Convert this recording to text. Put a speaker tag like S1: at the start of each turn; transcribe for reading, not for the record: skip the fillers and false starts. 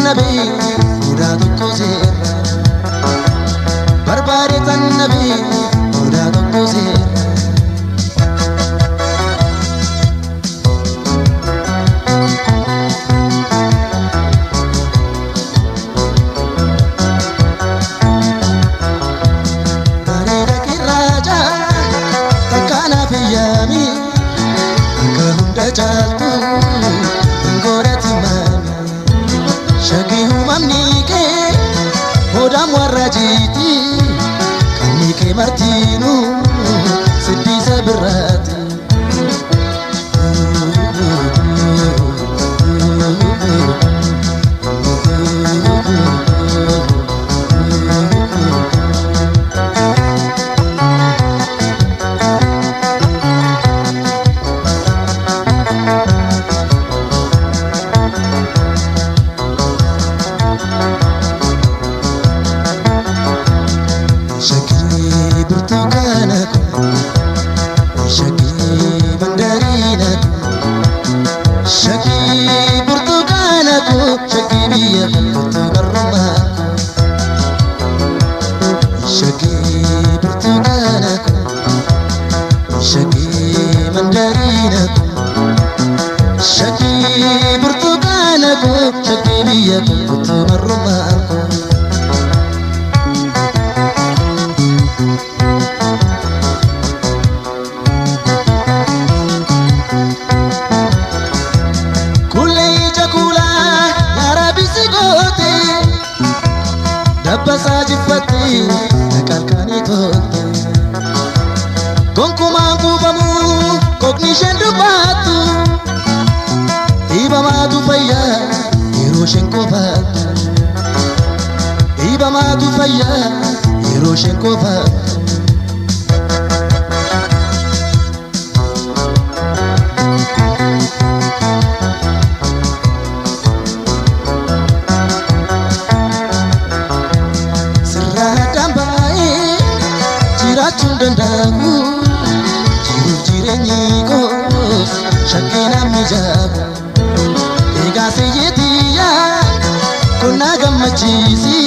S1: tanna beeti mudaa tokko seera. Barbaade tanna beeti mudaa tokko seera. Bareeda kirraaca takkaanaaf iyyaami akka hunda caaltu hin godhati maami. Shakkii uumamni kee hodhaan warra jiiti qabni kee martiinuu siddiisa birraati. Shakkii burtukaana koo, shakkii mandariina koo, shakkii burtukaana koo, shakkii biyya kootu barrumaa koo. Shakkii burtukaana koo, shakkii mandariina koo, shakkii burtukaana koo, shakkii biyya kootu barrumaa koo. Kulee ija kuulaa yaara bisi goote dabbasaa jiffatte qalqanii tolte. Gonkumaan kuufamu kookni isheen dubbattu dhiibamaatu fayyaa yeroo isheen kofaattu. Dhiibamaatu fayyaa yeroo isheen kofaattu. Sirraa baay'ee jiraachuun danda'amu jiruuf jireenyi koos shakkii namni jaabu. Egaa siyyetiyyaa kun na gammachiisi.